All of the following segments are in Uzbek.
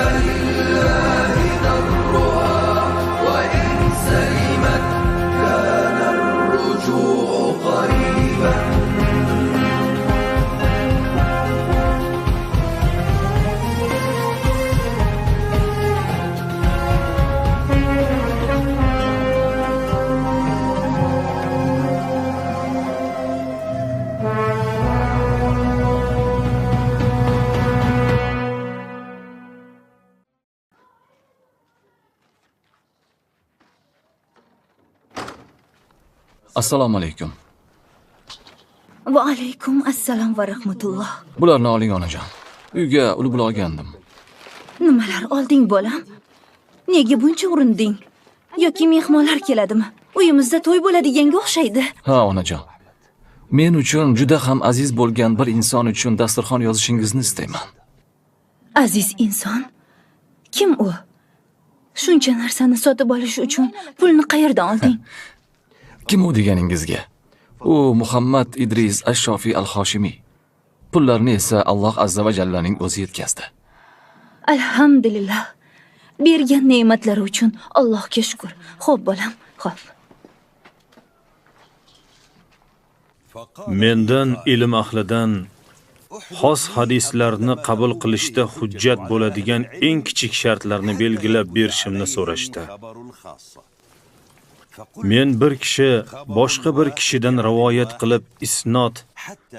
فلله درها، وإن سلمت كان الرجوع قريبا. Assalomu alaykum. Va alaykum assalom va rahmatulloh. Bularni oling onajon. Uyga ulib olgandim. Nimalar olding bolam? Nega buncha urinding? Yoki mehmonlar keladimi? Uyimizda to'y bo'ladiganga o'xshaydi. Ha, onajon. Men uchun juda ham aziz bo'lgan bir inson uchun dasturxon yozishingizni istayman. Aziz inson? Kim u? Shuncha narsani sotib olish uchun pulni qayerdan olding? Kim u deganingizga? U Muhammad Idris Ash-Shofiy al-Hoshimiy. Pullarni esa Alloh azza va jallaning o'zi yetkazdi. Alhamdulillah. Bergan ne'matlari uchun Allohga shukr. Xo'p bolam, xo'p. Mendan ilm ahlidan xos hadislarni qabul qilishda hujjat bo'ladigan eng kichik shartlarni belgilab berishimni so'rashdi. Men bir kishi boshqa bir kishidan rivoyat qilib isnod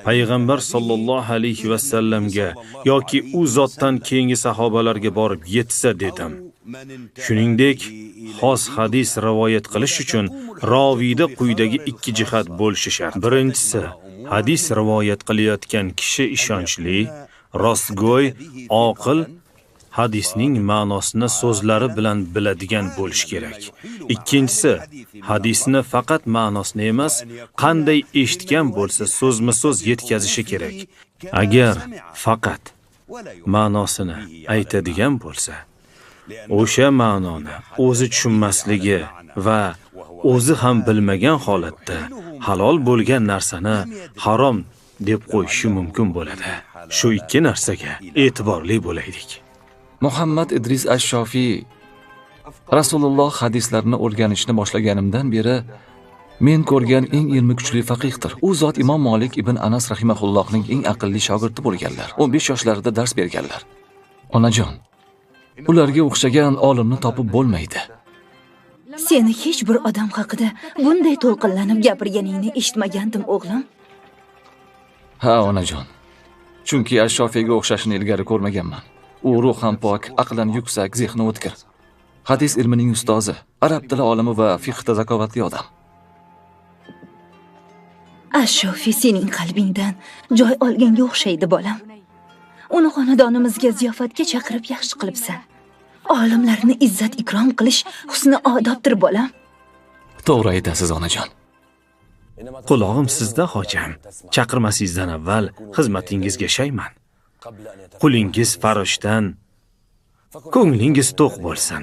payg'ambar sollallohu alayhi va sallamga yoki u zotdan keyingi sahobalarga borib yetsa dedim. Shuningdek, xos hadis rivoyat qilish uchun roviyda quyidagi ikki jihat bo'lishi shart. Birinchisi, hadis rivoyat qilayotgan kishi ishonchli, rostgo'y, oqil, hadisning ma'nosini so'zlari bilan biladigan bo'lish kerak. Ikkinchisi, hadisni faqat ma'nosini emas, qanday eshitgan bo'lsa so'zma-so'z yetkazishi kerak. Agar faqat ma'nosini aytadigan bo'lsa, o'sha ma'noni o'zi tushunmasligi va o'zi ham bilmagan holatda halol bo'lgan narsani harom deb qo'yishi mumkin bo'ladi. Shu ikki narsaga e'tiborli bo'laylik. Muhammad Idris Ash-Shofiy Rasululloh hadislarini o'rganishni boshlaganimdan beri men ko'rgan eng ilmi kuchli faqihdir. U zot Imom Malik ibn Anas rahimahullohning eng aqlli shogirdi bo'lganlar. 15 yoshlarida dars berganlar. Onajon, ularga o'xshagan olimni topib bo'lmaydi. Seni hech bir odam haqida bunday to'lqinlanib gapirganingni eshitmagandim, o'g'lim. Ha, onajon. Chunki Ash-Shofiyga o'xshashini ilgari ko'rmaganman. U ruhan pok, aqlan yuksak, zehni o'tkir. Hadis ilmining ustozi, arab tili olimi va fiqhda zakovatli odam. Ash-Shofiy sening qalbingdan joy olganga o'xshaydi, bolam. Uni xonadonimizga ziyofatga chaqirib yaxshi qilibsan. Olimlarni izzat ikrom qilish husni odobdir, bolam. To'g'ri aytasiz, onajon. Qulog'im sizda, hojam. Chaqirmasingizdan avval xizmatingizga shayman. Qulingiz faroshdan, ko'nglingiz to'q bo'lsin.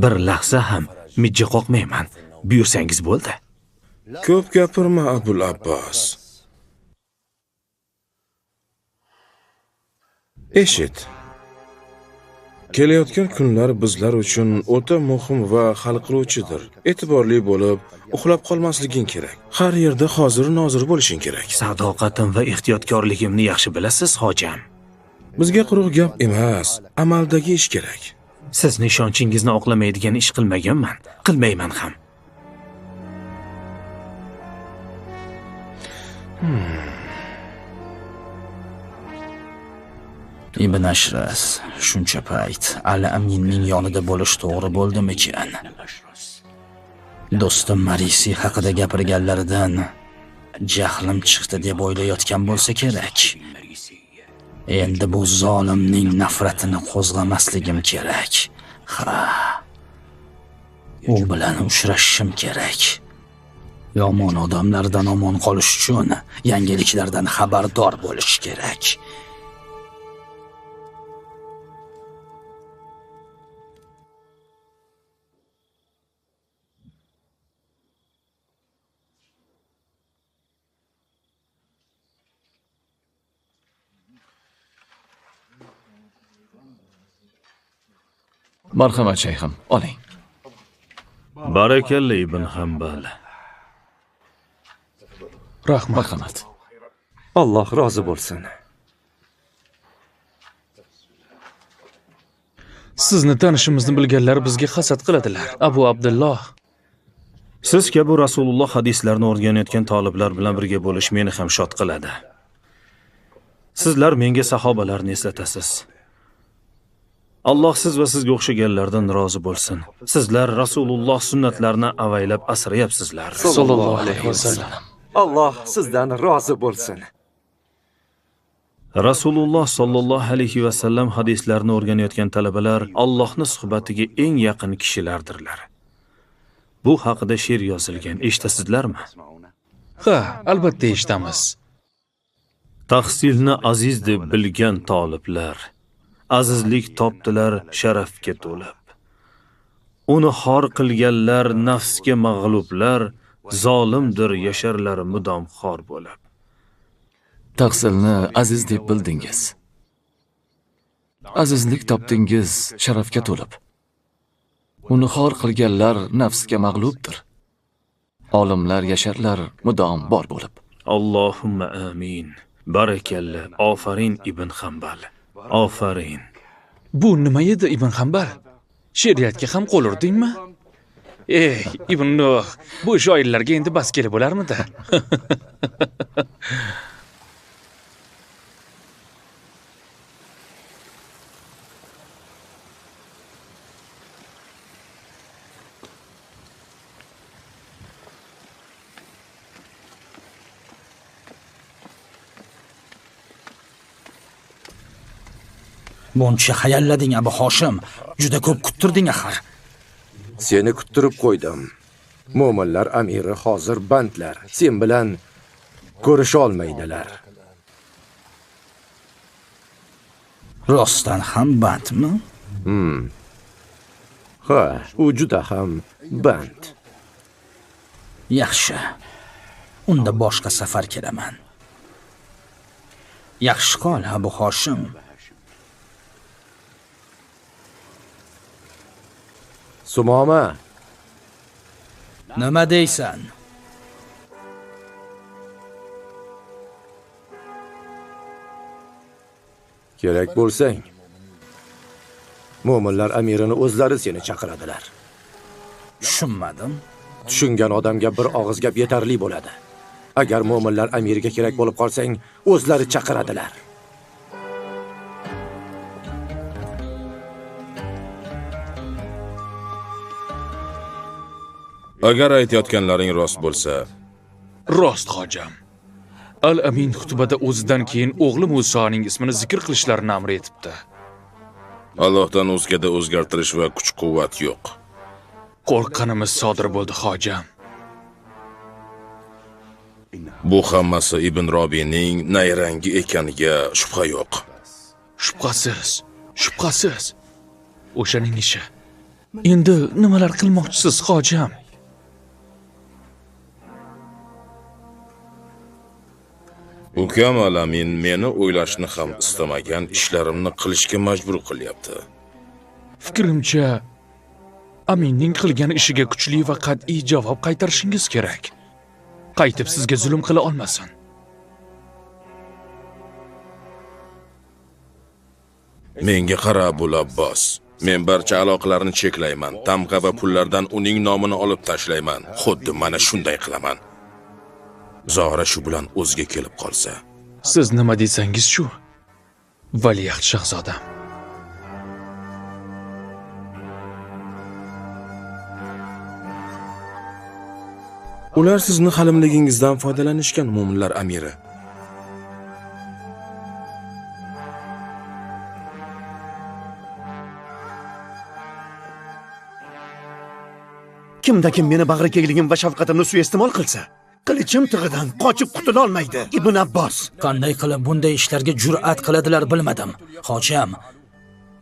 Bir lahza ham mijja qoqmayman. Buyursangiz bo'ldi. Ko'p gapirma, Abul Abbos. Eshit. Kelayotgan kunlar bizlar uchun o'ta muhim va hal qiluvchidir. E'tiborli bo'lib, uxlab qolmasliging kerak. Har yerda hozir nozir bo'lishing kerak. Sadoqatim va ehtiyotkorligimni yaxshi bilasiz, hojam. Bizga quruq gap emas, amaldagi ish kerak. Sizni ishonchingizni oqlamaydigan ish qilmaganman, qilmayman ham. Ibn Ashras, shuncha payt Al-Aminning yonida bo'lish to'g'ri bo'ldimikan? Do'stim Marisi haqida gapirganlaridan jahlim chiqdi deb o'ylayotgan bo'lsa kerak. Endi bu zolimning nafratini qo'zg'amasligim kerak. Ha. U bilan uchrashishim kerak. Yomon odamlardan omon qolish uchun yangiliklardan xabardor bo'lish kerak. Marhamat shayxim, oling. Barakalla Ibn Hanbal. Rahmat. Marhamat. Alloh rozi bo'lsin. Sizni tanishimizni bilganlar bizga hasad qiladilar. Abu Abdulloh. Siz kabi Rasululloh hadislarini o'rganayotgan toliblar bilan birga bo'lish meni ham shod qiladi. Sizlar menga sahobalarni eslatasiz. Alloh siz va sizga o'xshaganlardan rozi bo'lsin. Sizlar Rasululloh sunnatlarini avaylab asrayapsizlar. Sallallohu alayhi vasallam. Alloh sizdan rozi bo'lsin. Rasululloh sollallohu alayhi vasallam hadislarini o'rganayotgan talabalar Allohning suhbatiga eng yaqin kishilardirlar. Bu haqida she'r yozilgan, eshitasizlarmi? Ha, albatta eshitamiz. Tahsilni aziz deb bilgan toliblar azizlik topdilar sharafga to'lib. Uni xor qilganlar nafsga mag'lublar, zolimdir yasharlar mudom xor bo'lib. Tahsilni aziz deb bildingiz. Azizlik topdingiz sharafga to'lib. Uni xor qilganlar nafsga mag'lubdir. Olimlar yasharlar mudom bor bo'lib. Allohumma amin. Barakalla. Ofarin Ibn Hanbal. Ofarin. Bu nima edi Ibn Hanbal? She'riyatga ham qo'l urdingmi? Ey Ibn Nuh, bu shoirlarga endi bas kelib bo'larmidi? Buncha hayallading Abu Hoshim, juda ko'p kuttirding axir. Seni kuttirib qo'ydim. Mo'minlar amiri hozir bandlar. Sen bilan ko'risha olmaydilar. Rostdan ham bandmi? Ha, u juda ham band. Yaxshi. Unda boshqa safar kelaman. Yaxshi qol Abu Hoshim. Sumoma. Nima deysan? Kerak bo'lsang, mo'minlar amirini o'zlari seni chaqiradilar. Tushunmadim. Tushungan odamga bir og'iz gap yetarli bo'ladi. Agar mo'minlar amiriga kerak bo'lib qolsang, o'zlari chaqiradilar. Agar aytayotganlaring rost bo'lsa... Rost, hojam. Al-Amin xutbada o'zidan keyin o'g'li Musoning ismini zikr qilishlarini amr etibdi. Allohdan o'zgada o'zgartirish va kuch-quvvat yo'q. Qo'rqqanimiz sodir bo'ldi, hojam. Bu hammasi Ibn Robiyning nayrangi ekaniga shubha yo'q. Shubhasiz, shubhasiz. O'shaning ishi. Endi nimalar qilmoqchisiz, hojam? Ukam Alamin meni o'ylashni ham istamagan ishlarimni qilishga majbur qilyapti. Fikrimcha, Aminning qilgan ishiga kuchli va qat'iy javob qaytarishingiz kerak. Qaytib sizga zulm qila olmasin. Menga qara, Abul Abbos. Men barcha aloqalarni cheklayman, tamg'a va pullardan uning nomini olib tashlayman. Xuddi mana shunday qilaman. Zora shu bilan o'ziga kelib qolsa. Siz nima desangiz shu, valiahd shahzodam. Ular sizni halimligingizdan foydalanishgan, mo'minlar amiri. Kimda kim meni bag'rikengligim va shafqatimni suiiste'mol qilsa, qilichim tig'idan qochib qutula olmaydi. Ibn Abbos. Qanday qilib bunday ishlarga jur'at qiladilar bilmadim. Hojam,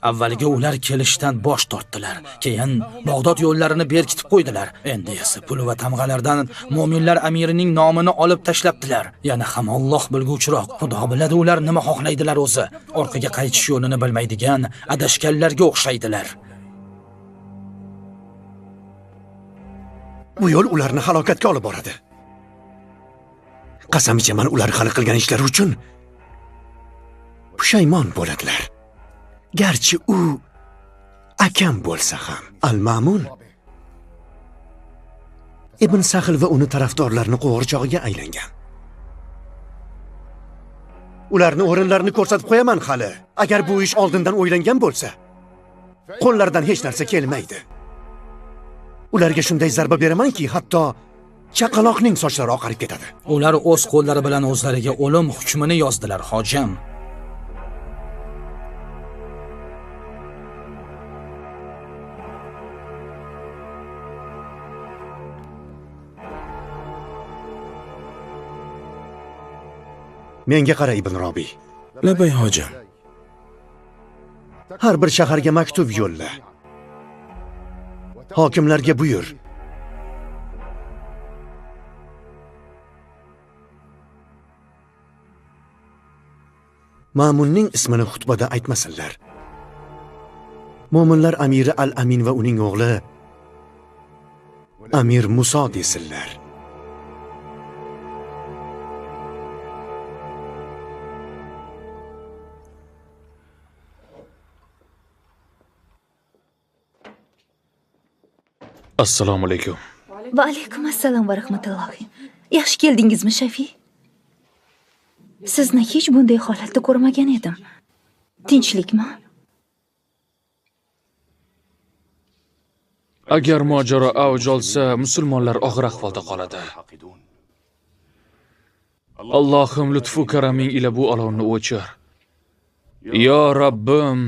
avvaliga ular kelishdan bosh tortdilar. Keyin Bag'dod yo'llarini berkitib qo'ydilar. Endi esa pul va tamg'alardan mo'minlar amirining nomini olib tashlabdilar. Yana ham Alloh bilguvchiroq. Xudo biladi ular nima xohlaydilar o'zi. Orqaga qaytish yo'lini bilmaydigan adashganlarga o'xshaydilar. Bu yo'l ularni halokatga olib boradi. Qasam ichaman, ular hali qilgan ishlari uchun pushaymon bo'ladilar. Garchi u akam bo'lsa ham. Al-Ma'mun Ibn Sahl va uni tarafdorlarini qo'g'irchog'iga aylangan. Ularni o'rinlarini ko'rsatib qo'yaman hali. Agar bu ish oldindan o'ylangan bo'lsa, qo'llaridan hech narsa kelmaydi. Ularga shunday zarba beramanki, hatto chaqaloqning sochlari oqarib ketadi. Ular o'z qo'llari bilan o'zlariga o'lim hukmini yozdilar, hojam. Menga qara, Ibn Robiy. Labay, hojam. Har bir shaharga maktub yo'lla. Hokimlarga buyur. Ma'munning ismini xutbada aytmasinlar. Mo'minlar amiri Al-Amin va uning o'g'li Amir Muso desinlar. Assalomu alaykum. Va alaykum assalom va rahmatullohi. Yaxshi keldingizmi, Shafi? Sizni hech bunday holatda ko'rmagan edim. Tinchlikmi? Agar mojaro avj olsa, musulmonlar og'ir ahvolda qoladi. Allohim lutfu karaming ila bu olovni o'chir. Yo Rabbim.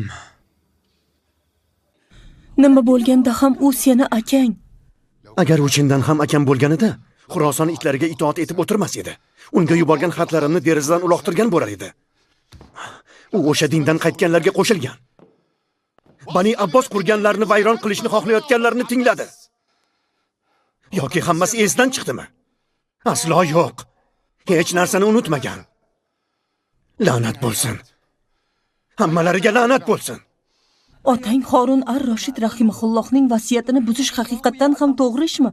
Nima bo'lganda ham u seni akang. Agar u chindan ham akam bo'lganida, Xuroson itlariga itoat etib o'tirmas edi. Unga yuborgan xatlarimni derazadan uloqtirgan bo'lar edi. U o'sha dindan qaytganlarga qo'shilgan. Bani Abbos qurganlarni vayron qilishni xohlayotganlarni tingladi. Yoki hammasi esidan chiqdimi? Aslo yo'q. Hech narsani unutmagan. La'nat bo'lsin. Hammalariga la'nat bo'lsin. Otang Horun ar-Rashid rahimahullohning vasiyatini buzish haqiqatdan ham to'g'ri ishmi?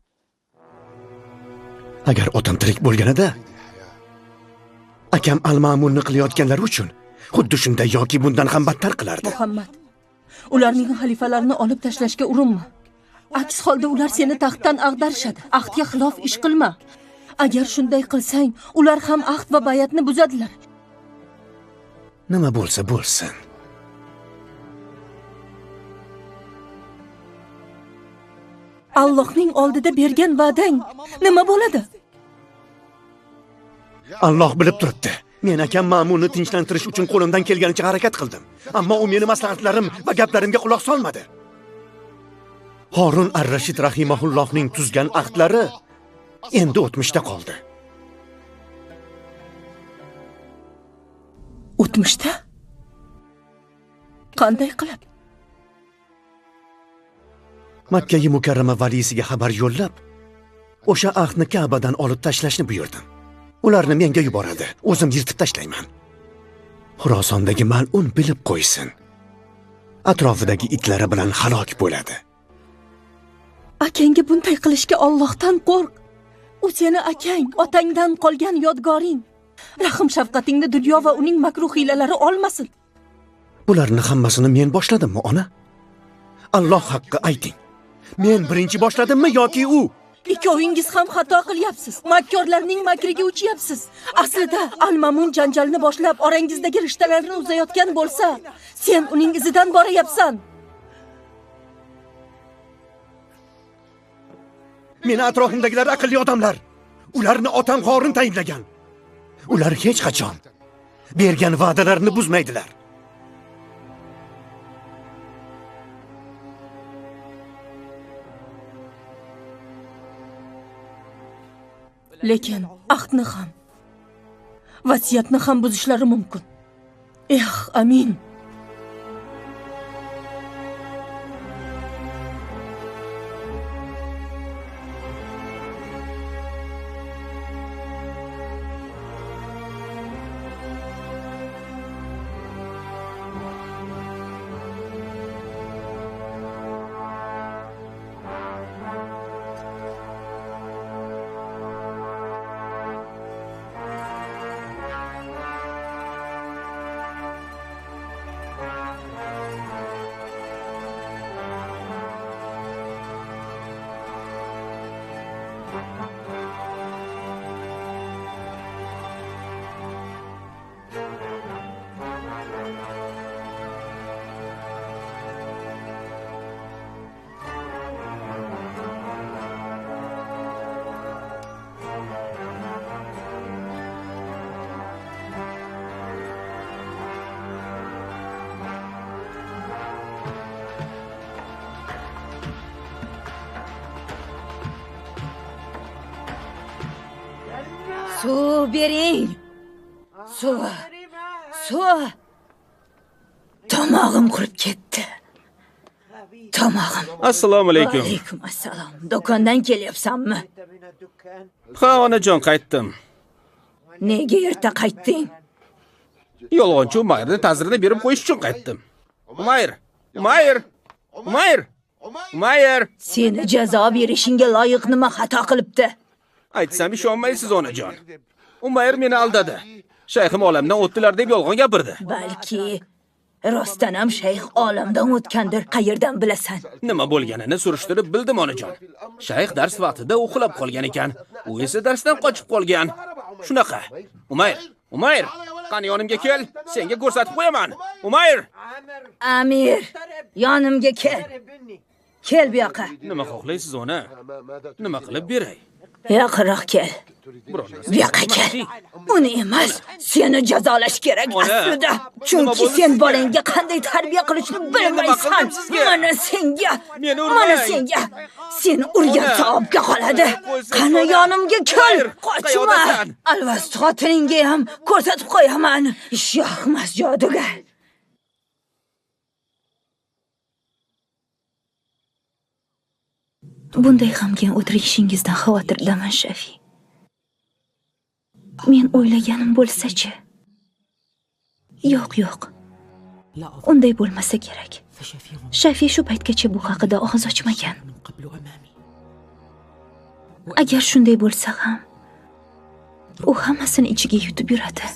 Agar otam tirik bo'lganida, akam Al-Ma'munni qilayotganlari uchun xuddi shunday yoki bundan ham battar qilardi. Muhammad, ularning xalifalarini olib tashlashga urinma. Aks holda ular seni taxtdan ag'darishadi. Ahdga xilof ish qilma. Agar shunday qilsang, ular ham ahd va bay'atni buzadilar. Nima bo'lsa bo'lsin. Allohning oldida bergan va'dang nima bo'ladi? Alloh bilib turibdi. Men akam Ma'munni tinchlantirish uchun qo'limdan kelganicha harakat qildim. Ammo u meni maslahatlarim va gaplarimga quloq solmadi. Horun ar-Rashid rahimahullohning tuzgan ahdlari endi o'tmishda qoldi. O'tmishda? Qanday qilib? Makka-yi Mukarrama valisiga xabar yo'llab, o'sha ahdni Ka'badan olib tashlashni buyurdim. Ularni menga yuboradi, o'zim yirtib tashlayman. Xurosondagi mal'un bilib qo'ysin. Atrofidagi itlari bilan halok bo'ladi. Akangga bunday qilishga Allohdan qo'rq. U seni akang, otangdan qolgan yodgoring. Rahm shafqatingni dunyo va uning makruh hiylalari olmasin. Bularni hammasini men boshladimmi, ona? Alloh haqqi ayting. Men birinchi boshladimmi yoki u? Ikkovingiz ham xato qilyapsiz. Makkorlarning makriga uchyapsiz. Aslida Al-Ma'mun janjalni boshlab orangizdagi rishtalarni uzayotgan bo'lsa, sen uning izidan borayapsan. Meni atrofimdagilar aqlli odamlar. Ularni otam Horun tayinlagan. Ular hech qachon bergan va'dalarini buzmaydilar. Lekin ahdni ham, vasiyatni ham buzishlari mumkin. Eh, amin. Suv bering. Suv. Suv. Tomog'im qurib ketdi. Tomog'im. Assalomu alaykum. Alaykum assalom. Do'kondan kelyapsanmi? Ha, onajon, qaytdim. Nega erta qaytding? Yolg'onchi Umayrni ta'zirini berib qo'yish uchun qaytdim. Umayr, Umayr, Umayr, Umayr. Seni jazo berishingga loyiq nima xato qilibdi? Aytsam ishonmaysiz, onajon. Umayr meni aldadi. Shayxim olamdan o'tdilar deb yolg'on gapirdi. Balki rostdan ham shayx olamdan o'tgandir, qayerdan bilasan? Nima bo'lganini surishtirib bildim, onajon. Shayx dars vaqtida uxlab qolgan ekan. U esa darsdan qochib qolgan. Shunaqa. Umayr, Umayr, qani yonimga kel, senga ko'rsatib qo'yaman. Umayr! Amir, yonimga kel. Kel bu yoqqa. Nima xohlaysiz, ona? Nima qilib beray? Yaqinroq kel. Bu yoqqa kel. Uni emas, seni jazolash kerak aslida. Chunki sen bolangga qanday tarbiya qilishni bilmaysan. Mana senga. Mana senga. Seni urgan savobga qoladi. Qani yonimga kel. Qochma. Alvasti xotiningga ham ko'rsatib qo'yaman. Ishyoqmas jodugar. Bunday g'amgin o'tirishingizdan xavotirdaman, Shafi. Men o'ylaganim bo'lsa-chi? Yo'q, yo'q. Unday bo'lmasa kerak. Shafi shu paytgacha bu haqida og'iz ochmagan. Agar shunday bo'lsa ham, u hammasini ichiga yutib yuradi.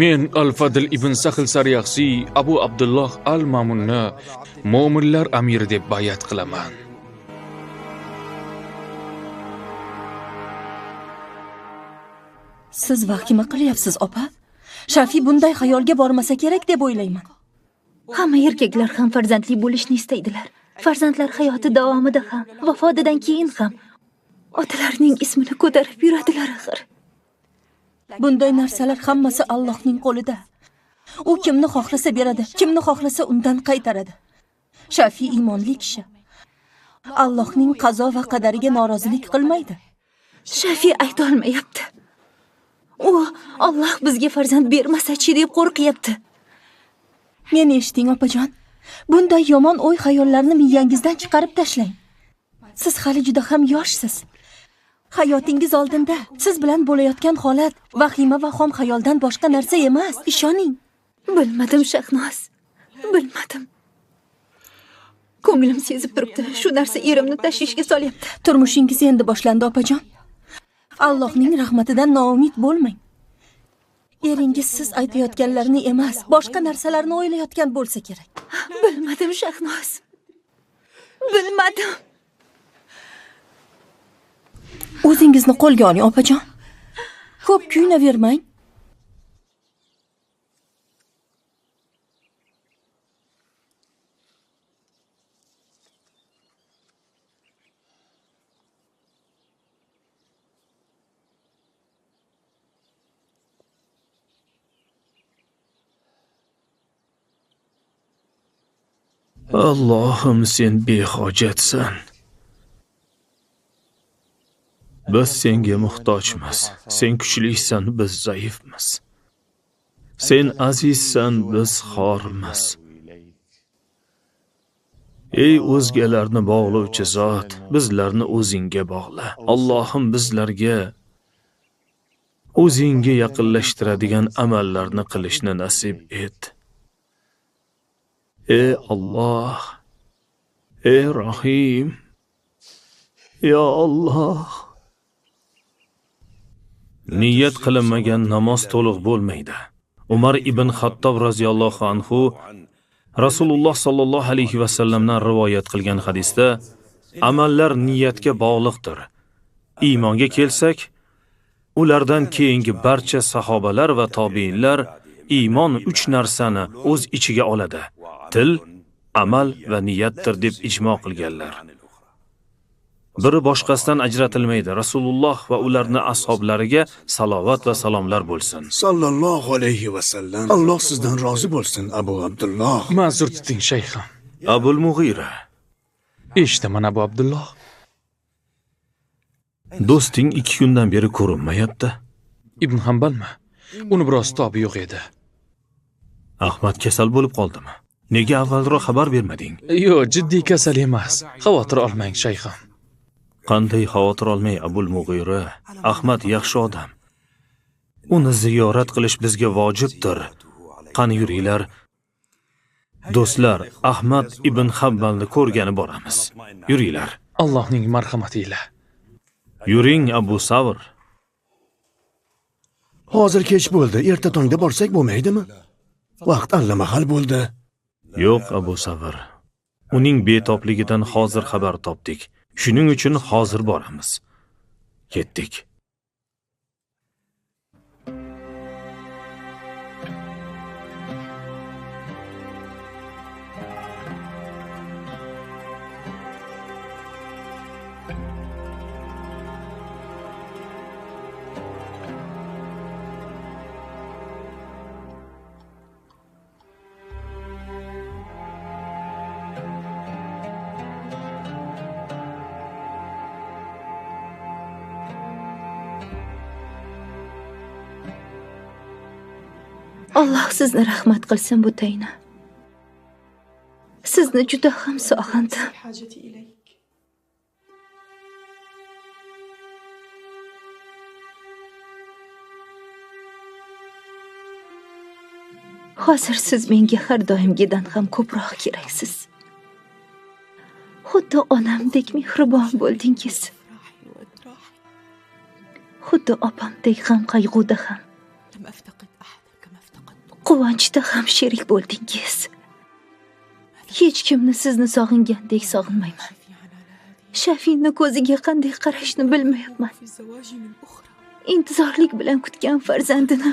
Men Al-Fadl ibn Sahl Sariyahsi Abu Abdulloh al-Mamunni mo'minlar amiri deb bayat qilaman. Siz vahima qilyapsiz, opa. Shafi bunday xayolga bormasa kerak deb o'ylayman. Hamma erkaklar ham farzandli bo'lishni istaydilar. Farzandlar hayoti davomida ham, vafotidan keyin ham otalarining ismini ko'tarib yuradilar axir. Bunday narsalar hammasi Allohning qo'lida. U kimni xohlasa beradi, kimni xohlasa undan qaytaradi. Shafi iymonli kishi. Allohning qazo va qadariga norozilik qilmaydi. Shafi ayta olmayapti. U Alloh bizga farzand bermasa-chi deb qo'rqyapti. Meni eshiting, opajon. Bunday yomon o'y xayollarni miyangizdan chiqarib tashlang. Siz hali juda ham yoshsiz. Hayotingiz oldinda. Siz bilan bo'layotgan holat vahima va xom xayoldan boshqa narsa emas, ishoning. Bilmadim, Shahnoz. Bilmadim. Ko'nglim sezib turibdi, shu narsa erimni tashvishga solyapti. Turmushingiz endi boshlandi, opajon. Allohning rahmatidan noumid bo'lmang. Eringiz siz aytayotganlarni emas, boshqa narsalarni o'ylayotgan bo'lsa kerak. Bilmadim, Shahnoz. Bilmadim. O'zingizni qo'lga oling, opajon. Ko'p kuyunavermang. Allohim, sen behojatsan. Biz senga muhtojmiz. Sen kuchlisan, biz zaifmiz. Sen azizsan, biz xormiz. Ey o'zgalarni bog'lovchi zot, bizlarni o'zingga bog'la. Allohim, bizlarga o'zingga yaqinlashtiradigan amallarni qilishni nasib et. Ey Alloh, ey Rahim, ya Alloh. Niyat qilinmagan namoz to'liq bo'lmaydi. Umar ibn Xattob roziyallohu anhu Rasululloh sallallohu alayhi va sallamdan rivoyat qilgan hadisda amallar niyatga bog'liqdir. Iymonga kelsak, ulardan keyingi barcha sahobalar va tobiinlar Iymon 3 narsani o'z ichiga oladi. Til, amal va niyatdir deb ijmo qilganlar. Biri boshqasidan ajratilmaydi. Rasululloh va ularning ashablariga salovat va salomlar bo'lsin. Sallallohu alayhi va sallam. Alloh sizdan rozi bo'lsin, Abu Abdulloh. Ma'zur tuting, shayxim. Abul Mug'ira. Eshitaman, Abu Abdulloh. Do'sting 2 kundan beri ko'rinmayapti. Ibn Hanbalmi? Uni biroz tobi yo'q edi. Ahmad kasal bo'lib qoldimi? Nega avvalroq xabar bermading? Yo'q, jiddiy kasal emas. Xavotir olmang, shayxim. Qanday xavotir olmay, Abul Mug'ira? Ahmad yaxshi odam. Uni ziyorat qilish bizga vojibdir. Qani yuringlar. Do'stlar, Ahmad ibn Hanbalni ko'rgani boramiz. Yuringlar. Allohning marhamati ila. Yuring, Abu Savr. Hozir kech bo'ldi. Erta tongda borsak bo'lmaydimi? Vaqt allamahal bo'ldi. Yo'q, Abu Savr. Uning betobligidan hozir xabar topdik. Shuning uchun hozir boramiz. Ketdik. Alloh sizni rahmat qilsin, Butayna. Sizni juda ham sog'indim. Hozir siz menga har doimgidan ham ko'proq keraksiz. Xuddi onamdek mehribon bo'ldingiz. Xuddi opamdek g'am qayg'uda ham, quvonchda ham sherik bo'ldingiz. Hech kimni sizni sog'ingandek sog'inmayman. Shafinni ko'ziga qanday qarashni bilmayapman. Intizorlik bilan kutgan farzandini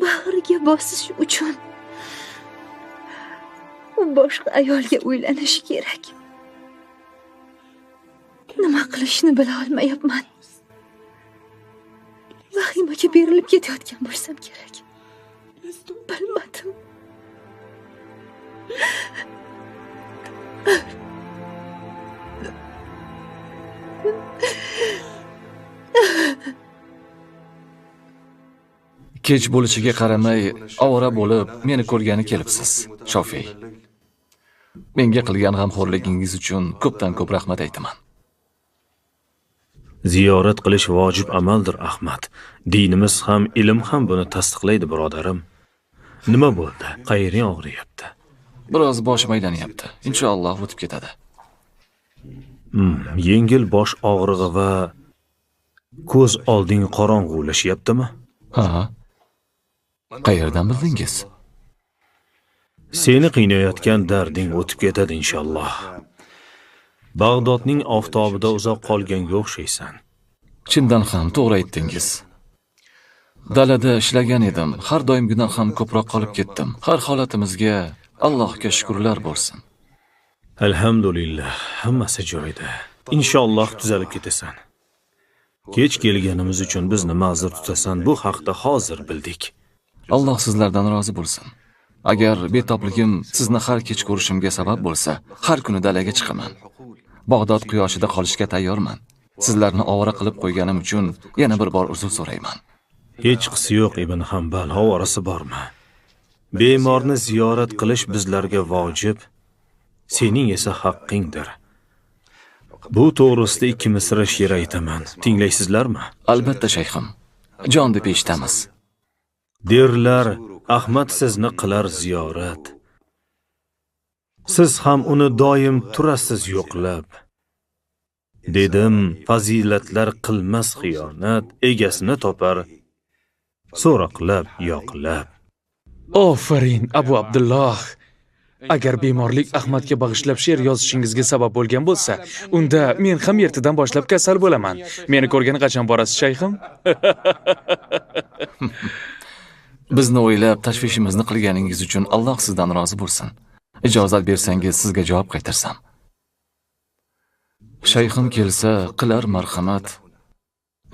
bag'riga bosish uchun u boshqa ayolga uylanishi kerak. Nima qilishni bila olmayapman. Vahimaga berilib ketayotgan bo'lsam kerak. Bilmadim. Kech bo'lishiga qaramay, ovora bo'lib, meni ko'rgani kelibsiz, Shofiy. Menga qilgan g'amxo'rligingiz uchun ko'pdan ko'p rahmat aytaman. Ziyorat qilish vojib amaldir, Ahmad. Dinimiz ham, ilm ham buni tasdiqlaydi, birodarim. Nima bo'ldi? Qayering og'riyapti? Biroz boshim aylanyapti. Inshaalloh o'tib ketadi. Yengil bosh og'rig'i va ko'z olding qorong'ulashyaptimi? Ha. Qayerdan bildingiz? Seni qiynayotgan darding o'tib ketadi inshaalloh. Bag'dodning oftobida uzoq qolganga o'xshaysan. Chindan ham to'g'ri aytdingiz. Dalada ishlagan edim. Har doimgidan ham ko'proq qolib ketdim. Har holatimizga Allohga shukrlar bo'lsin. Alhamdulillah, hammasi joyida. Inshaalloh tuzalib ketasan. Kech kelganimiz uchun bizni ma'zur tutasan, bu haqda hozir bildik. Alloh sizlardan rozi bo'lsin. Agar betobligim sizni har kech ko'rishimga sabab bo'lsa, har kuni dalaga chiqaman. Bag'dod quyoshida qolishga tayyorman. Sizlarni ovora qilib qo'yganim uchun yana bir bor uzr so'rayman. Hech qisi yo'q, Ibn Hanbal, ovorasi bormi? Bemorni ziyorat qilish bizlarga vojib, sening esa haqqingdir. Bu to'g'risida 2 misra she'r aytaman. Tinglaysizlarmi? Albatta, shayxim. Jon deb eshitamiz. Derlar, Ahmad sizni qilar ziyorat. Siz ham uni doim turasiz yo'qlab. Dedim, fazilatlar qilmas xiyonat, egasini topar so'roqlab, yoqlab. Ofarin, Abu Abdulloh. Agar bemorlik Ahmadga bag'ishlab she'r yozishingizga sabab bo'lgan bo'lsa, unda men ham ertadan boshlab kasal bo'laman. Meni ko'rgani qachon borasiz, shayxim? Bizni o'ylab tashvishimizni qilganingiz uchun Alloh sizdan rozi bo'lsin. Ijozat bersangiz sizga javob qaytarsam. Shayxim kelsa qilar marhamat.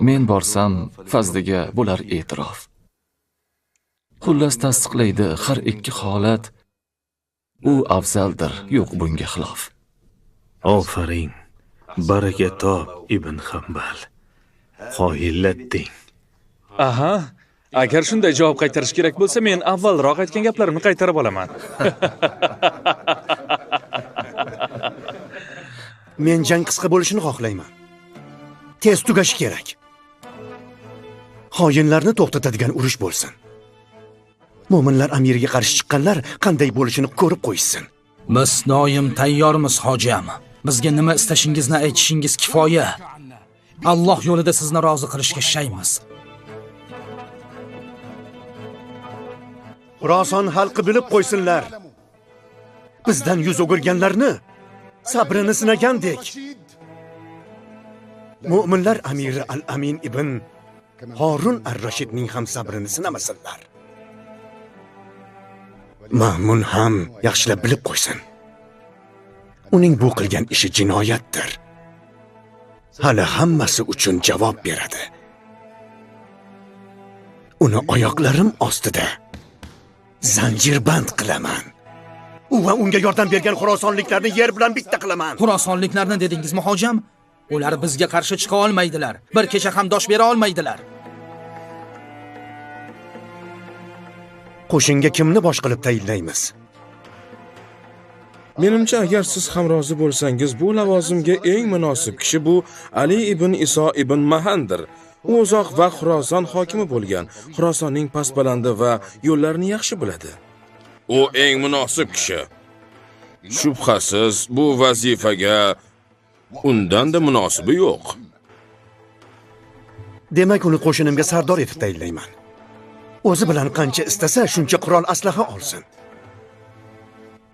Men borsam fazliga bo'lar e'tirof. Xullas tasdiqlaydi har ikki holat. U afzaldir, yo'q bunga xilof. Ofarin, baraka top Ibn Hanbal. Qoyillatding. Aha, agar shunday javob qaytarish kerak bo'lsa, men avvalroq aytgan gaplarimni qaytarib olaman. Men jang qisqa bo'lishini xohlayman. Tez tugashi kerak. Xoinlarni to'xtatadigan urush bo'lsin. Mo'minlar amiriga qarshi chiqqanlar qanday bo'lishini ko'rib qo'yishsin. Biz doim tayyormiz, hojam. Bizga nima istashingizni aytishingiz kifoya. Alloh yo'lida sizni rozi qilishga shaymiz. Xuroson xalqi bilib qo'ysinlar. Bizdan yuz o'girganlarni sabrini sinagandek. Mo'minlar amiri Al-Amin ibn Horun ar-Rashidning ham sabrini sinamasinlar. Ma'mun ham yaxshilab bilib qo'ysin. Uning bu qilgan ishi jinoyatdir. Hali hammasi uchun javob beradi. Uni oyoqlarim ostida zanjirband qilaman. U va unga yordam bergan xurosonliklarni yer bilan bitta qilaman. Xurosonliklarni dedingizmi, hojam? Ular bizga qarshi chiqa olmaydilar. Bir kecha ham dosh bera olmaydilar. Qo'shinga kimni bosh qilib tayinlaymiz? Menimcha, agar siz ham rozi bo'lsangiz, bu lavozimga eng munosib kishi bu Ali ibn Iso ibn Mahandir. U uzoq vaqt Xuroson hokimi bo'lgan. Xurosonning past-balandi va yo'llarini yaxshi biladi. U eng munosib kishi. Shubhasiz, bu vazifaga undan-da munosibi yo'q. Demak, uni qo'shinimga sardor etib tayinlayman. O'zi bilan qancha istasa, shuncha qurol aslaha olsin.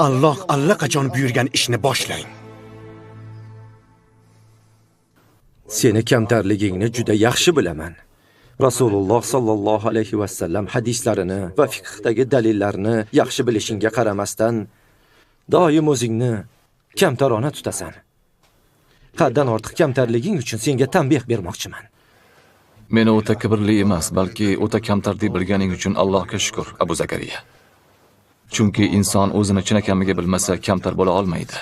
Alloh allaqachon buyurgan ishni boshlang. Seni kamtarligingni juda yaxshi bilaman. Rasululloh sallallohu alayhi va sallam hadislarini va fiqhdagi dalillarni yaxshi bilishingga qaramasdan doim o'zingni kamtarona tutasan. Haddan ortiq kamtarliging uchun senga tanbeh bermoqchiman. Meni o'ta kibrli emas, balki o'ta kamtar deb bilganing uchun Allohga shukr, Abu Zakariya. Chunki inson o'zini chinakamiga bilmasa, kamtar bo'la olmaydi.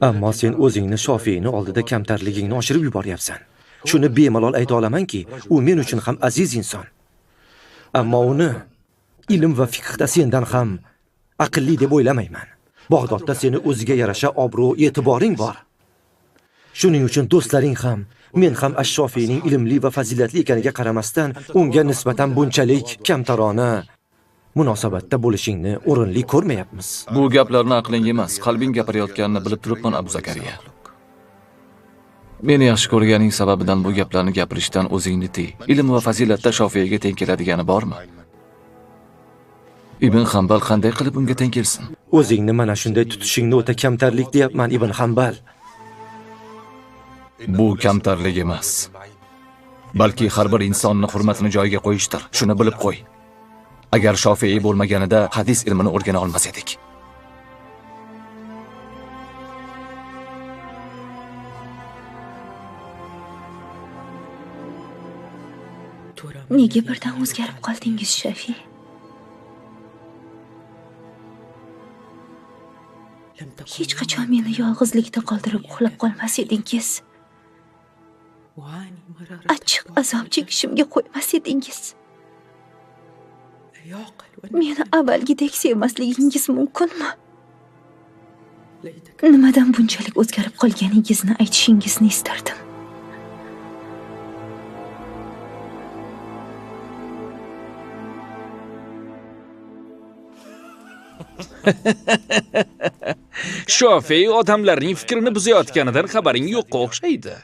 Ammo sen o'zingni Shofiyni oldida kamtarligingni oshirib yuboryapsan. Shuni bemalol ayta olamanki, u men uchun ham aziz inson. Ammo uni ilm va fiqhda sendan ham aqlli deb o'ylamayman. Bag'dodda seni o'ziga yarasha obro', e'tiboring bor. Shuning uchun do'stlaring ham, men ham Ash-Shofiyning ilmli va fazilatli ekaniga qaramasdan unga nisbatan bunchalik kamtarona munosabatda bo'lishingni o'rinli ko'rmayapmiz. Bu gaplarni aqling emas, qalbing gapirayotganini bilib turibman, Abu Zakariya. Meni yaxshi ko'rganing sababidan bu gaplarni gapirishdan o'zingni tiy. Ilm va fazilatda Shofiyga teng keladigani bormi? Ibn Hanbal qanday qilib unga teng kelsin? O'zingni mana shunday tutishingni o'ta kamtarlik deyapman, Ibn Hanbal. Bu kamtarlik emas, balki har bir insonni hurmatini joyiga qo'yishdir. Shuni bilib qo'y. Agar Shofiy bo'lmaganida hadis ilmini o'rgana olmas edik. Nega birdan o'zgarib qoldingiz, Shafi? Hech qachon meni yolg'izlikda qoldirib uxlab qolmas edingiz. Achchiq azob chekishimga qo'ymas edingiz. Meni avvalgidek sevmasligingiz mumkinmi? Nimadan bunchalik o'zgarib qolganingizni aytishingizni istardim. Shofiy odamlarning fikrini buzayotganidan xabaring yo'qqa o'xshaydi.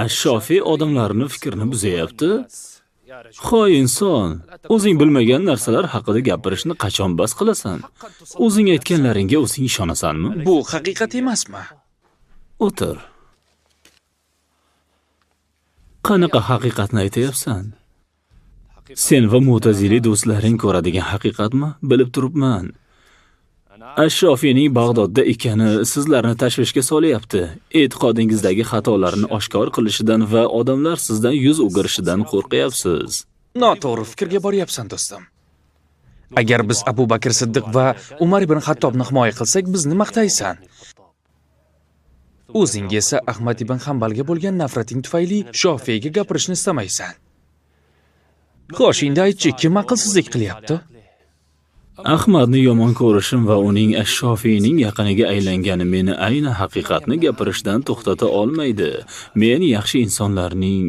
Ash-Shofiy odamlarning fikrini buzayapti. Hoy inson, o'zing bilmagan narsalar haqida gapirishni qachon bas qilasan? O'zing aytganlaringga o'zing ishonasanmi? Bu haqiqat emasmi? O'tir. Qanaqa haqiqatni aytayapsan? Sen va Mu'tazili do'stlaring ko'radigan haqiqatmi? Bilib turibman. Ash-Shofiyning Bag'dodda ekani sizlarni tashvishga solyapti. E'tiqodingizdagi xatolarni oshkor qilishidan va odamlar sizdan yuz o'girishidan qo'rqyapsiz. Noto'g'ri fikrga boryapsan, do'stim. Agar biz Abu Bakr Siddiq va Umar ibn Xattobni himoya qilsak, bizni maqtaysan. O'zing esa Ahmad ibn Hanbalga bo'lgan nafrating tufayli Shofiyga gapirishni istamaysan. Xo'sh, endi aytchi, kim aqlsizlik qilyapti? Ahmadni yomon ko'rishim va uning Ash-Shofiyning yaqiniga aylangani meni ayni haqiqatni gapirishdan to'xtata olmaydi. Men yaxshi insonlarning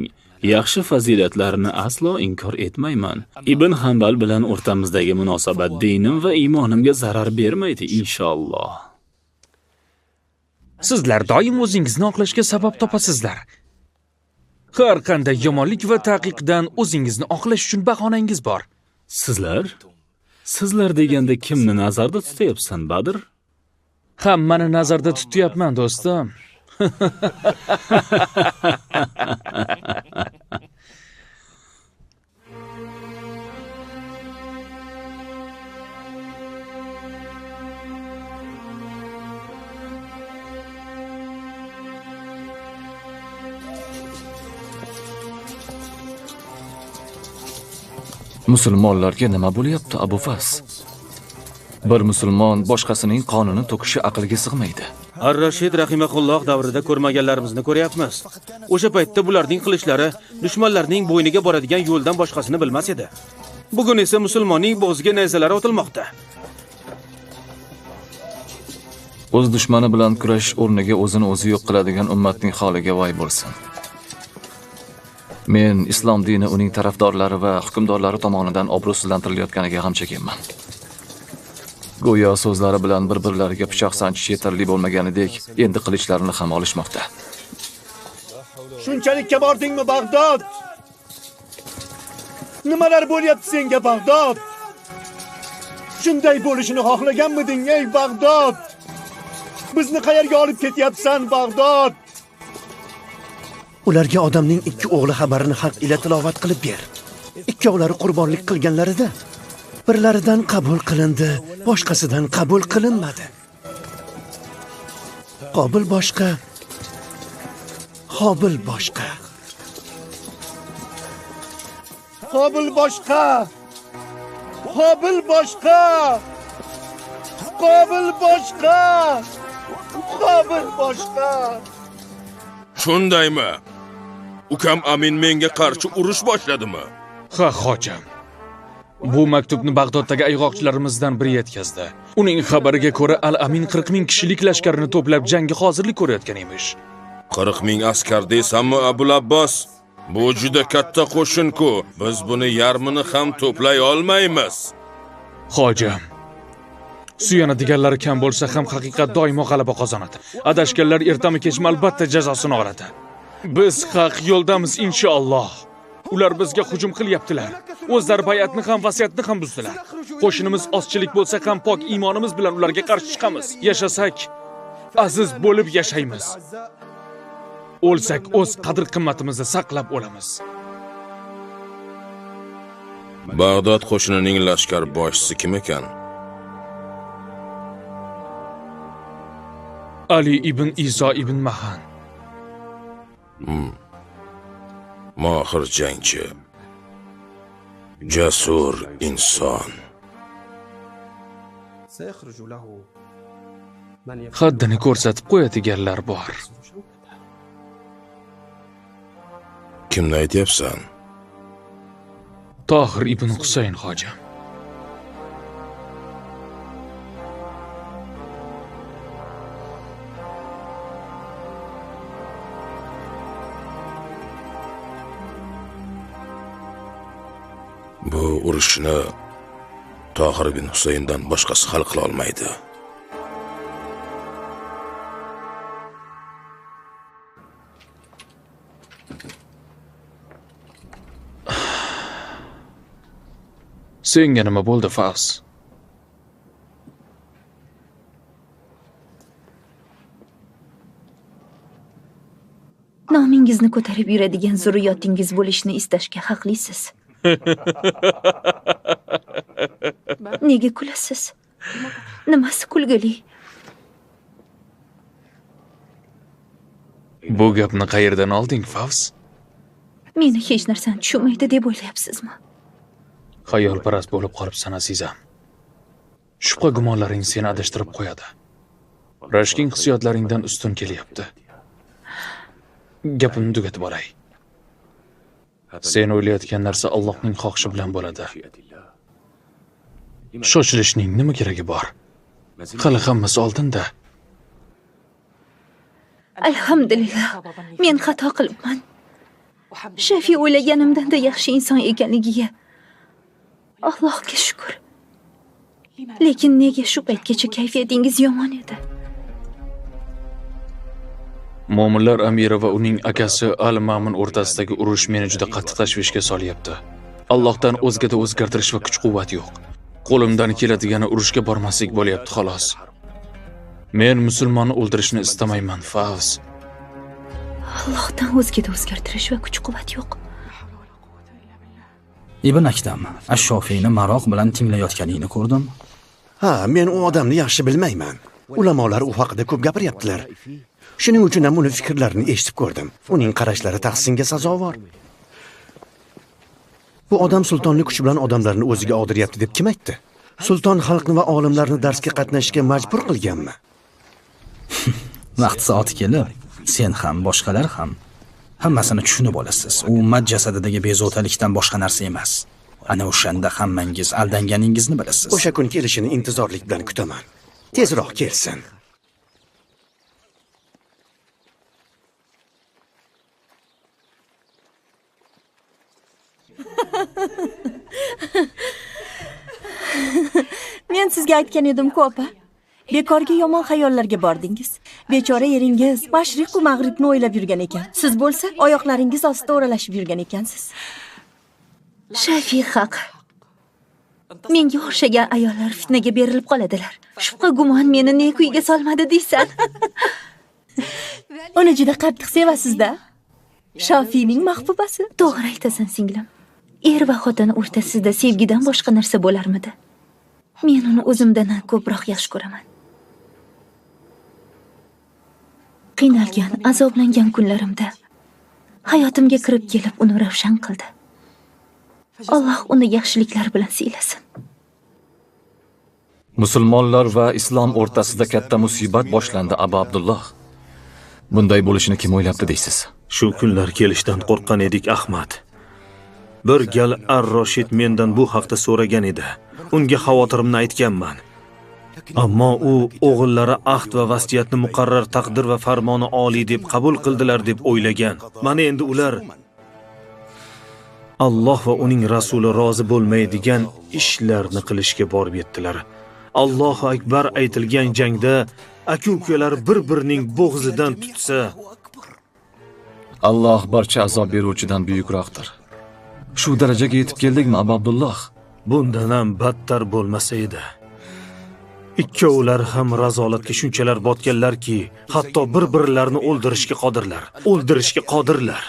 yaxshi fazilatlarini aslo inkor etmayman. Ibn Hanbal bilan o'rtamizdagi munosabat dinim va iymonimga zarar bermaydi, inshaalloh. Sizlar doim o'zingizni oqlashga sabab topasizlar. Har qanday yomonlik va taqiqdan o'zingizni oqlash uchun bahonangiz bor. Sizlar? Sizlar deganda kimni nazarda tutyapsan, Badr? Hammani nazarda tutyapman, do'stim. Musulmonlarga nima bo'lyapti, Abu Fas? Bir musulmon boshqasining qonini to'kishi aqlga sig'maydi. Ar-Rashid rahimahulloh davrida ko'rmaganlarimizni ko'ryapmiz. O'sha paytda bularning qilichlari dushmanlarning bo'yniga boradigan yo'ldan boshqasini bilmas edi. Bugun esa musulmonning bo'g'ziga nayzalar otilmoqda. O'z dushmani bilan kurashish o'rniga o'zini o'zi yo'q qiladigan ummatning holiga voy bo'lsin. Men islom dini uning tarafdorlari va hukmdorlari tomonidan obro'sizlantirilayotganiga g'am chekyapman. Go'yo so'zlari bilan bir-birlariga pichoq sanchish yetarli bo'lmaganidek, endi qilichlarini ham olishmoqda. Shunchalikka bordingmi, Bag'dod? Nimalar bo'lyapti senga, Bag'dod? Shunday bo'lishini xohlaganmiding, ey Bag'dod? Bizni qayerga olib ketyapsan, Bag'dod? Ularga odamning ikki o'g'li xabarini haq ila tilovat qilib ber. Ikkovlari qurbonlik qilganlarida birlaridan qabul qilindi, boshqasidan qabul qilinmadi. Qobil boshqa, Qobil boshqa. Qobil boshqa. Qobil boshqa. Qobil boshqa. Qobil boshqa. Shundaymi? Ukam Amin menga qarshi urush boshladimi? Ha, hojam. Bu maktubni Bag'doddagi ayg'oqchilarimizdan biri yetkazdi. Uning xabariga ko'ra, Al-Amin 40 ming kishilik lashkarini to'plab jangga hozirlik ko'rayotgan emish. 40 ming askar deysanmi, Abul Abbos? Bu juda katta qo'shin-ku. Biz buni yarmini ham to'play olmaymiz. Hojam, suyanadiganlari kam bo'lsa ham haqiqat doimo g'alaba qozonadi. Adashganlar ertami kechmi albatta jazosini oladi. Biz haq yo'ldamiz inshaalloh. Ular bizga hujum qilyaptilar. O'zlari bay'atni ham, vasiyatni ham buzdilar. Qo'shinimiz ozchilik bo'lsa ham pok iymonimiz bilan ularga qarshi chiqamiz. Yashasak, aziz bo'lib yashaymiz. O'lsak, o'z qadr-qimmatimizni saqlab o'lamiz. Bag'dod qo'shinining lashkar boshchisi kim ekan? Ali ibn Iso ibn Mahan. Mohir jangchi, jasur inson. Haddini ko'rsatib qo'yadiganlar bor. Kimni aytyapsan? Tohir ibn Husayn hojam. Bu urushni Tohir ibn Husayndan boshqasi hal qila olmaydi. Senga nima bo'ldi, Fas? Nomingizni ko'tarib yuradigan zurriyotingiz bo'lishini istashga haqlisiz. Nega kulasiz? Nimasi kulgili? Bu gapni qayerdan olding, Favz? Meni hech narsani tushunmaydi deb o'ylayapsizmi? Xayolparast bo'lib qolibsan, azizam. Shubha gumonlaring seni adashtirib qo'yadi. Rashking hissiyotlaringdan ustun kelyapti. Gapimni tugatib olay. Sen o'ylayotgan narsa Allohning xohishi bilan bo'ladi. Shoshilishning nima keragi bor? Hali hammasi oldinda. Alhamdulillah, men xato qilibman. Shafi o'ylaganimdan-da yaxshi inson ekanligiga Allohga shukr. Lekin nega shu paytgacha kayfiyatingiz yomon edi? Mo'minlar amiri va uning akasi Al-Ma'mun o'rtasidagi urush meni juda qattiq tashvishga solyapti. Allohdan o'zgada o'zgartirish va kuch-quvvat yo'q. Qo'limdan keladigani urushga bormaslik bo'lyapti xolos. Men musulmonni o'ldirishni istamayman, Favz. Allohdan o'zgada o'zgartirish va kuch-quvvat yo'q. Ibn Aktam, Ash-Shofiyni maroq bilan tinglayotganingni ko'rdim. Ha, men u odamni yaxshi bilmayman. Ulamolar u haqida ko'p gapiryaptilar. Shuning uchun ham uni fikrlarini eshitib ko'rdim. Uning qarashlari tahsinga sazovor. Bu odam sultonning kuchi bilan odamlarni o'ziga og'diryapti deb kim aytdi? Sulton xalqni va olimlarni darsga qatnashishga majbur qilganmi? Vaqt soati kelib, sen ham, boshqalar ham hammasini tushunib olasiz. U ummat jasadidagi bezovtalikdan boshqa narsa emas. Ana o'shanda hammangiz aldanganingizni bilasiz. O'sha kun kelishini intizorlik bilan kutaman. Tezroq kelsin. Men sizga aytgan edim-ku, opa. Bekorga yomon xayollarga bordingiz. Bechora eringiz mashriq va mag'ribni o'ylab yurgan ekan. Siz bo'lsa, oyoqlaringiz ostida o'ralashib yurgan ekansiz. Shafi haq. Menga o'xshagan ayollar fitnaga berilib qoladilar. Shubha gumon meni ne kuyga solmadi deysan. Uni juda qattiq sevasiz-da. Shofiyning mahbubasi. To'g'ri aytasan, singlim. Er va xotin o'rtasida sevgidan boshqa narsa bo'larmidi? Men uni o'zimdan ko'proq yaxshi ko'raman. Qiynalgan, azoblangan kunlarimda hayotimga kirib kelib uni ravshan qildi. Alloh uni yaxshiliklar bilan siylasin. Musulmonlar va islom o'rtasida katta musibat boshlandi, Abu Abdulloh. Bunday bo'lishini kim o'ylabdi deysiz? Shu kunlar kelishdan qo'rqqan edik, Ahmad. Bir gal Ar-Roshid mendan bu haqda so'ragan edi. Unga xavotirimni aytganman. Ammo u o'g'illari ahd va vasiyatni muqarrar taqdir va farmoni oliy deb qabul qildilar deb o'ylagan. Mana endi ular Alloh va uning rasuli rozi bo'lmaydigan ishlarni qilishga borib yetdilar. Allohu akbar aytilgan jangda aka-ukalar bir-birining bo'g'zidan tutsa, Alloh barcha azob beruvchidan buyukroqdir. Shu darajaga yetib keldikmi, Abu Abdulloh? Bundan ham battar bo'lmasa edi. Ikkovlari ham razolatga shunchalar botganlarki, hatto bir-birlarini o'ldirishga qodirlar. O'ldirishga qodirlar.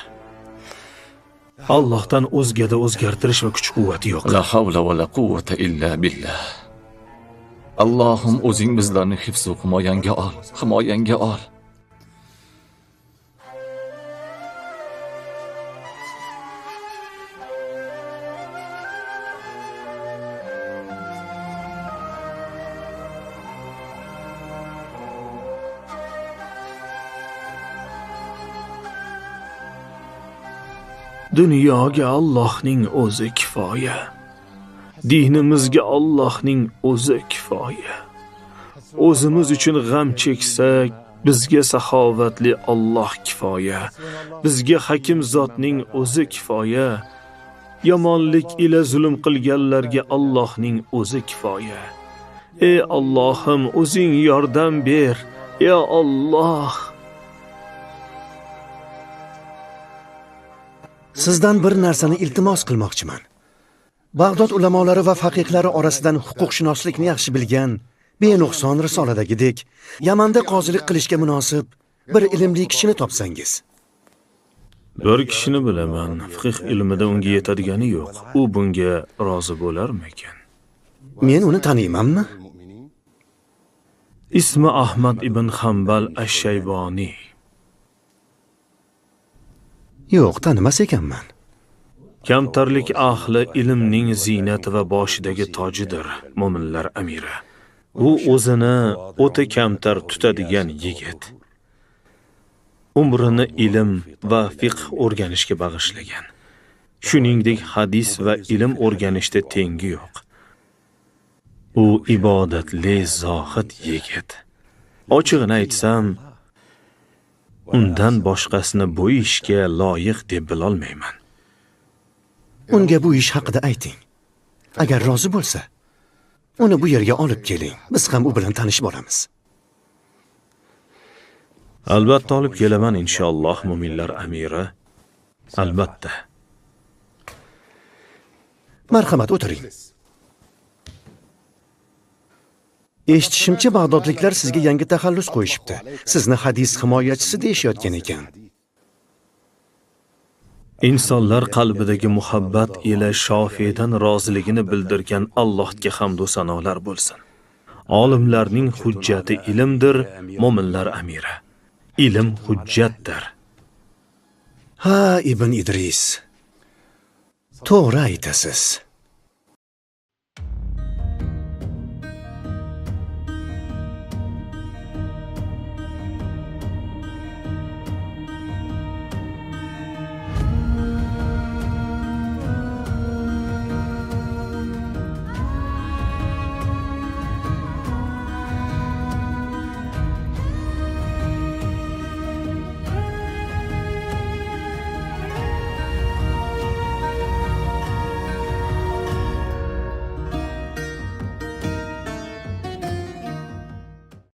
Allohdan o'zgada o'zgartirish va kuch-quvvati yo'q. La havla va la quvvata illa billah. Allohim, o'zing bizlarni hifz va himoyangga ol, himoyangga ol. Dunyoga Allohning o'zi kifoya. Dinimizga Allohning o'zi kifoya. O'zimiz uchun g'am cheksak, bizga saxovatli Alloh kifoya. Bizga hakim zotning o'zi kifoya. Yomonlik ila zulm qilganlarga Allohning o'zi kifoya. Ey Allohim, o'zing yordam ber. Ya Alloh. Sizdan bir narsani iltimos qilmoqchiman. Bag'dod ulamolari va faqihlari orasidan huquqshunoslikni yaxshi bilgan, benuqson risoladagidek Yamanda qozilik qilishga munosib bir ilmli kishini topsangiz. Bir kishini bilaman, fiqh ilmida unga yetadigani yo'q. U bunga rozi bo'larmikan? Men uni taniymanmi? Ismi Ahmad ibn Hanbal ash-Shayboniy. Yo'q, tanimas ekanman. Kamtarlik ahli ilmning ziynati va boshidagi tojidir, mo'minlar amiri. U o'zini o'ta kamtar tutadigan yigit. Umrini ilm va fiqh o'rganishga bag'ishlagan. Shuningdek, hadis va ilm o'rganishda tengi yo'q. U ibodatli zohid yigit. Ochig'ini aytsam, undan boshqasini bu ishga loyiq deb bilolmayman. Unga bu ish haqida ayting. Agar rozi bo'lsa, uni bu yerga olib keling. Biz ham u bilan tanishib olamiz. Albatta olib kelaman inshaalloh, mo'minlar amiri. Albatta. Marhamat, o'tiring. Eshitishimcha, Bag'dodliklar sizga yangi taxallus qo'yishibdi. Sizni hadis himoyachisi deyishayotgan ekan. Insonlar qalbidagi muhabbat ila Shofiydan roziligini bildirgan Allohga hamd va sanolar bo'lsin. Olimlarning hujjati ilmdir, mo'minlar amiri. Ilm hujjatdir. Ha, Ibn Idris. To'g'ri aytasiz.